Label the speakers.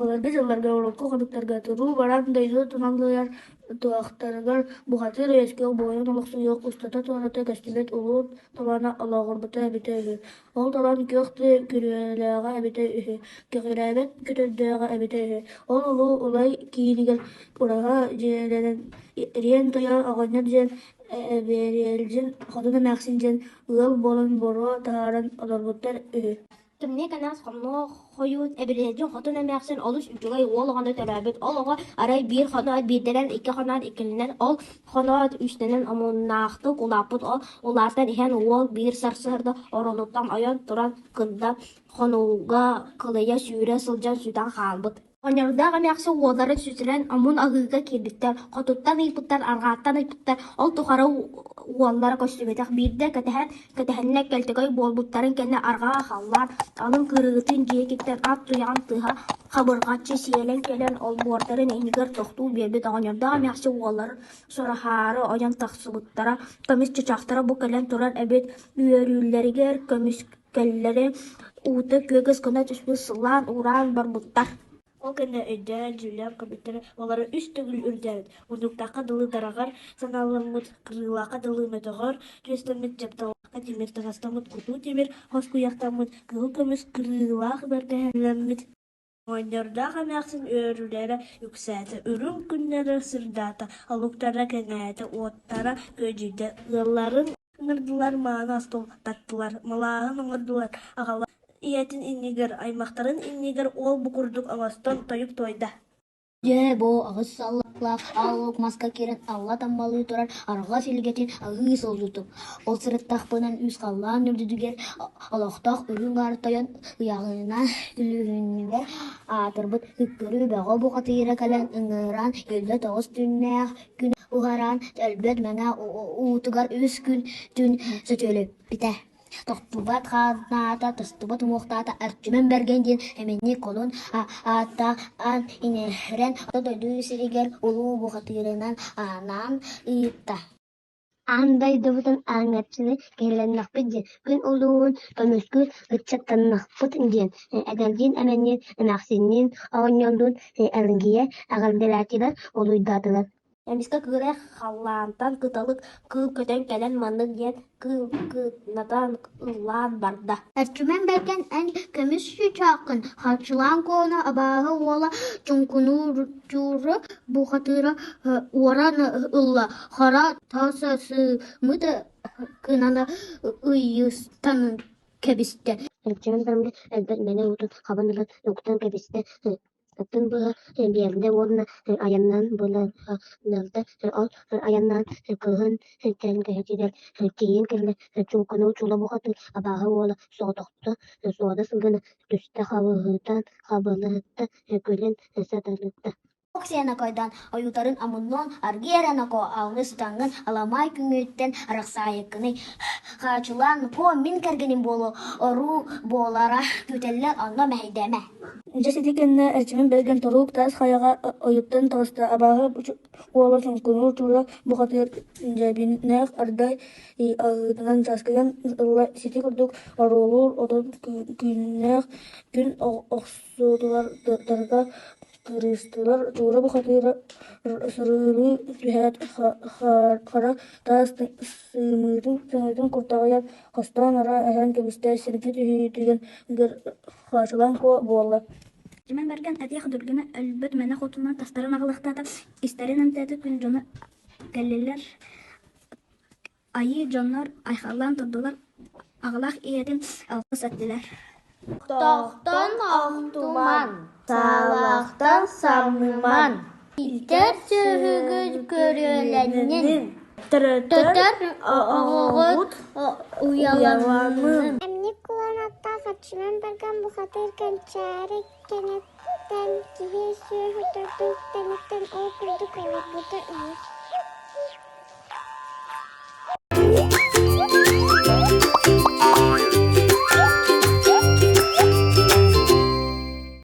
Speaker 1: Былыргы дьылларга урукку хонуктарга туруу баран дойду туналыйар туһахтарыгар бухатыыр үөскүөх буойун олохсуйуох устата-туората көстүбэт улуу талаана олоҕурбута эбитэ үһү. Ол талаан күөх тыа күрүөлээҕэ эбитэ үһү, көҕүрээбэт көтөрдөөҕө эбитэ үһү. Ол улуу Улай киинигэр ураһа дьиэлэнэн Эриэн Тойон оҕонньор диэн Эбириэлдьин хотун эмээхсин диэн ыал буолан буруо таһааран олорбуттар үһү.
Speaker 2: Тымныы кэнэҕэс хомнуо хойуут Эбириэлдьин хотун эмээхсин олус үчүгэй уол оҕону төрөөбүт. Ол оҕо арай биир хоноот биирдэнэн, икки хоноот иккилэнэн, ол хоноот үстэнэн омуннаахтык улааппыт. Ол улаатан иһэн уол биир сарсыарда оронуттан ойон туран кында хонууга кылыйа сүүрэ сылдьан сүтэн хаалбыт. Оҕонньордоох эмээхсин уолларын сүтэрэн омун аһыыга киирбиттэр, хотуттан ыйбыттар, арҕааттан ыйбыттар, ол тухары уоллара көстүбэтэх. Биирдэ кэтэһэн, кэтэһэннэ кэлтэгэй буолбуттарын кэннэ арҕаа халлаан алын кырыытын диэкиттэн ат туйаҕын тыаһа хабырҕаччы сиэлэн кэлэн олбуордарын иннигэр тохтуу биэрбит. Оҕонньордоох эмээхсин уолларын сураһаары ойон тахсыбыттара, көмүс чычахтара бу кэлэн турар эбит, үөрүүлэригэр көмүскэллэрин уута күөгэс гына түспүт сыллаан-уураан барбыттар.
Speaker 1: Ол кэннэ өйдөөн-дьүүллээн көрбүттэрэ, олоро үс төгүл үрдээбит, муннуктаахха дылы дараҕар санааламмыт, кырыылаахха дылы мөтөҕөр түөстэммит, дьапталҕа тимир таҥастаммыт, кутуу тимир хос куйахтаммыт, кыһыл көмүс кырыылаах бэргэһэлэммит. Оҕонньордоох эмээхсин үөрүүлэрэ үксээтэ, үрүҥ күннэрэ сырдаата, олуктара кэҥээтэ, уоттара күөдьүйдэ, ыалларын ыҥырдылар, мааны остуол таттылар, малааһын оҥордулар, аҕалар ийэтин иннигэр, аймахтарын иннигэр уол бу курдук оҥостон тойук туойда.
Speaker 3: Дьэ, бу аҕыс саллаах ааллык маска киирэн алла таммалыы турар арҕас илгэтин аһыы сылдьыбытым. Ол сырыттахпына үс халлаан үрдүгэр олохтоох үрүҥ аар тойон ыйааҕынан күлүһүнүгэр аатырбыт Күккүрүү Бөҕө бухатыыра кэлэн ыҥыран өллө тоҕус түүннээх күн уһараан өлбөт мэҥэ уутугар үс күн түүн сөтүөлэппитэ. Тохтубат хааннаата, тостубат уҥуохтаата Эрчимэн Бэргэн диэн эминньик колун ааттаах аан иҥэрэн Орто дойду сиригэр улуу бухатыырынан анаан ыытта. Аан дойдубутун аҥааччыны киһилэннэхпит диэн, күн улууһун көмүскүүр ыччаттаннахпыт диэн эдэрдиин эмэнниин, эмээхсинниин, оҕонньордуун эргийэ эҕэрдэлээтилэр, олуйдаатылар.
Speaker 2: Эмискэ кыырай халлаантан кыталык кыыл көтөн кэлэн маннык диэн кыыкынатан ыллаан барда:
Speaker 3: Эрчимэн Бэргэн эн көмүс чыычааххын харчылаан куону абааһы уола Чуҥкунууру бухатыыра уоран ылла, хара таас сыымыт гынан ыйыстан кэбистэ. Эрчимэн Бэргэн элбэх мэҥэ уутун хабан ылан уктан кэбистэ Атын быһа биэрдэ уонна айаннаан былааннарда, ол айаннаан кыыһын тэлгэһэтигэр тиийэн кэллэ, чуҥкунуу чула бухатыыр абааһы уола соҕотохто суода сылгыны түстэ хабыһытан хабылыһытта күлэн сатарытта
Speaker 2: Оксианакойдаан ойуутарын омуннуон аргыый эрэ нокоо алгыс сытаҥҥын аламай күҥҥүттэн арахсаайыккыный Хаачылаан Куо мин кэргэним буолуо оруу буолара күүтэллэр онно мэһэйдээмэ
Speaker 1: Дьэ сити кэннэ Эрчимэн Бэргэн туруук таас хайаҕа ойуттан таҕыста, абааһы уола чуҥкунуур чуура бухатыыр дьэбиннээх ардай аһыытынан чааскыйан ылла, сити курдук оруолуур отон күннээх күн охсуутугар тарга кырыыстылар, чуура бухатыыра сырыылыы түһээт хара таас сыымыытын куртаҕыйан хостоон ара эһэн кэбистэ, сиргэ түһүүтүгэр Хаачылаан куо буолла
Speaker 4: Дьимэн Бэргэн этиэх дүргүнэ өлбөт мэнэ хотунан тастарын аҕылахтаата, истэрин эмтээтэ күн дьоно кэллилэр, айыы дьоннор айхаллаан турдулар, аҕалаах ийэтин алгыс эттилэр.
Speaker 5: Тохтон охтуман, саалахтан самныман, Иитэр сүөһүгүт көрүөлэннин, Төрөтөр оҕоҕут уйаланнын.
Speaker 6: Эмньик кулан аттаах Аччынан Бэргэн бухатыыр кэнчээри кэнэттэн киһи сүөһү төрдүн тэниттэн ол курдук олорбута үһү.